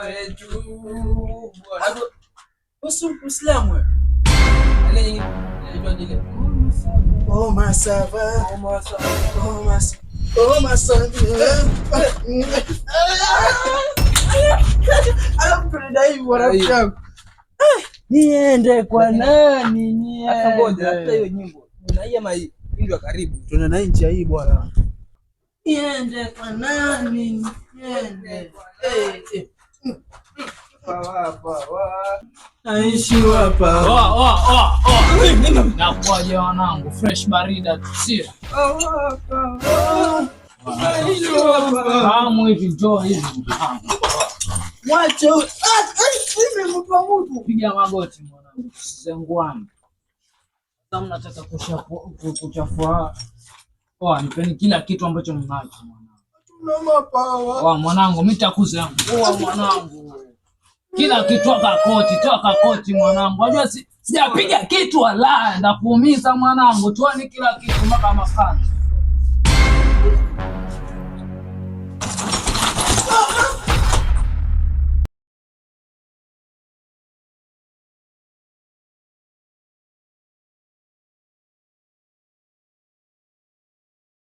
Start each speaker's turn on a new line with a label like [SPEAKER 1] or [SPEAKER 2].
[SPEAKER 1] Wetu Bwana. Usu Muislamu wewe. Ile nyingine inaitwa ile.
[SPEAKER 2] Oh, ça va.
[SPEAKER 1] Comment ça?
[SPEAKER 2] Oh, ça Oh, ça Alafu tunaenda hivi rafiki yangu. Niende kwa nani?
[SPEAKER 1] Sasa ngoja, hata hiyo
[SPEAKER 2] Niende.
[SPEAKER 1] Nyimbo. Na hii ama hii ndio karibu.
[SPEAKER 2] Tuna na nchi hii bwana. Niende kwa nani? Niende. Eh, eh. Naishi hapa.
[SPEAKER 3] Oa, oa, oa, oa. Nakuaje wanangu, fresh barida tu sio? Fahamu hivi, njoo hivi.
[SPEAKER 2] Mwache. Ah, eh, nimempa mtu.
[SPEAKER 3] Piga magoti mwanangu, zenguani. Sasa mnataka kuchafua. Oa, nipeni kila kitu ambacho mnacho mwanangu.
[SPEAKER 2] Tuna mapawa.
[SPEAKER 3] Oa mwanangu, mimi nitakuza. Oa mwanangu. Kila kitu, toka koti, toka koti mwanangu. Unajua sijapiga kitu wala ndakuumiza mwanangu. Tuani kila kitu mpaka makanzu.